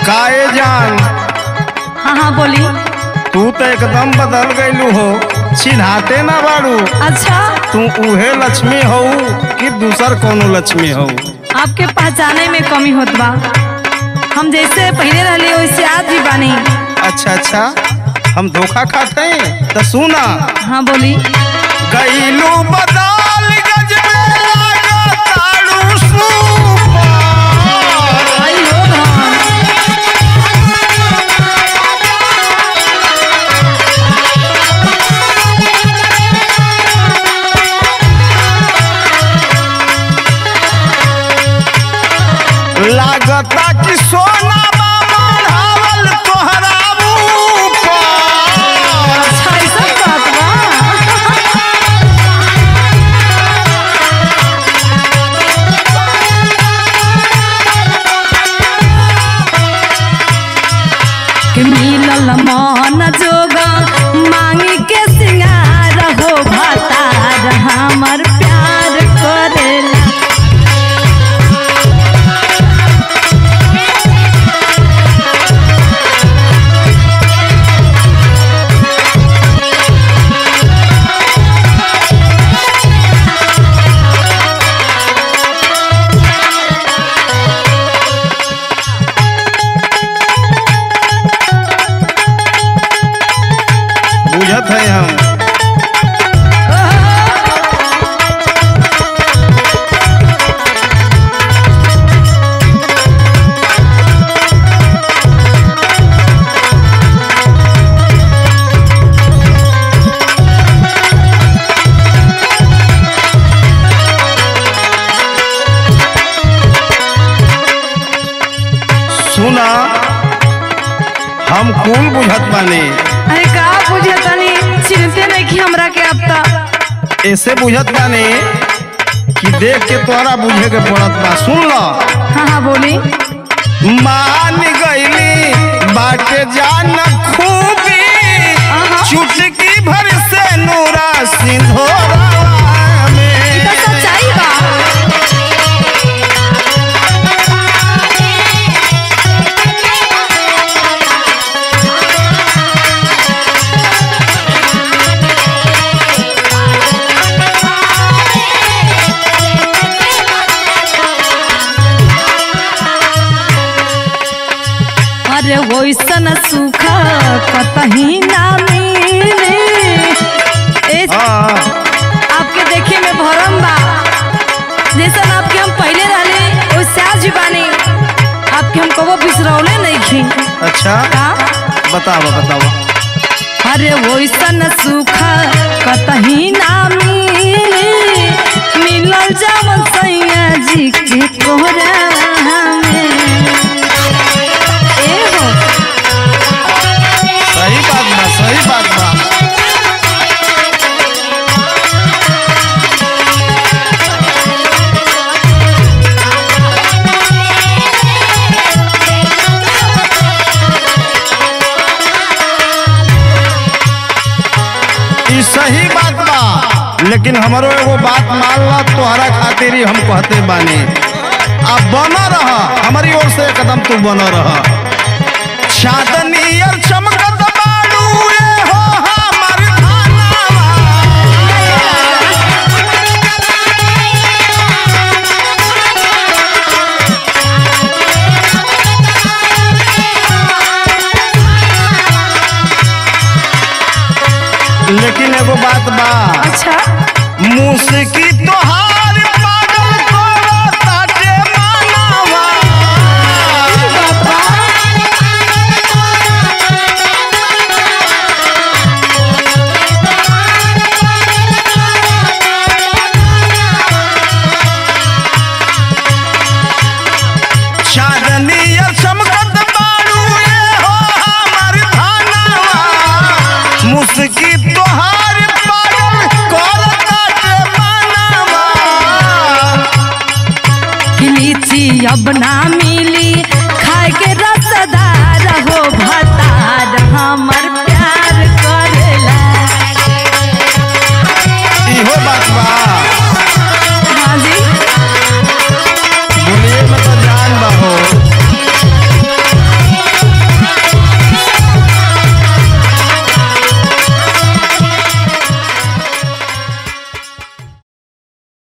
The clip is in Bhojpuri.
काए जान। हाँ हाँ बोली। तू तो एकदम बदल गईलू हो, चिन्हाते ना बाड़ू। अच्छा, तू उहे लक्ष्मी हो कि दूसर कोनो लक्ष्मी हो? आपके पहचाने में कमी होत बा। हम जैसे पहले रहले वैसे आज भी बानी। अच्छा अच्छा, हम धोखा खाते हैं तो सुना। हाँ बोली। गईलू बदल गज में लागताड़ू सुपर। आई हो धन। लागता कि सोना बढ़ावल तोहरा ऊपर। अच्छा, ऐसा बात बा। कि मिलल मन जोग मांगी के सिंगार हो भतार हमर प्यार करेला। बुझत है हम। सुना, हम कुल बुझत बानी। अरे का बुझतनी, चिंते नहीं की हमरा के अब तक। ऐसे बुझत बानी कि देख के तोरा बुझे के पड़त बा। सुन ल। हाँ हाँ बोली। मान गईली बाटे जान खूबी, चुटकी भर से नूरा सिंधोरा में। तो सच्चाई बा। अरे वैसन सुख कतही ना मिले। आपके देखे में भरम बा। जैसन आपके हम पहले रहले वैसे आज भी बानी। आपके हम कबो बिसरौले नहीं खी। अच्छा का बतावा बतावा। अरे वैसन सुख कतही ना मिले, मिलल जावन सैया जी के कोहरा में। सही बात बा, सही बात बा। ई सही बात बा, लेकिन हमारो एगो बात मान ला, तोहरा खातिर ही हम कहते बानी। अब बना रहा हमारी ओर से, एकदम तू बना रहा। चांदनी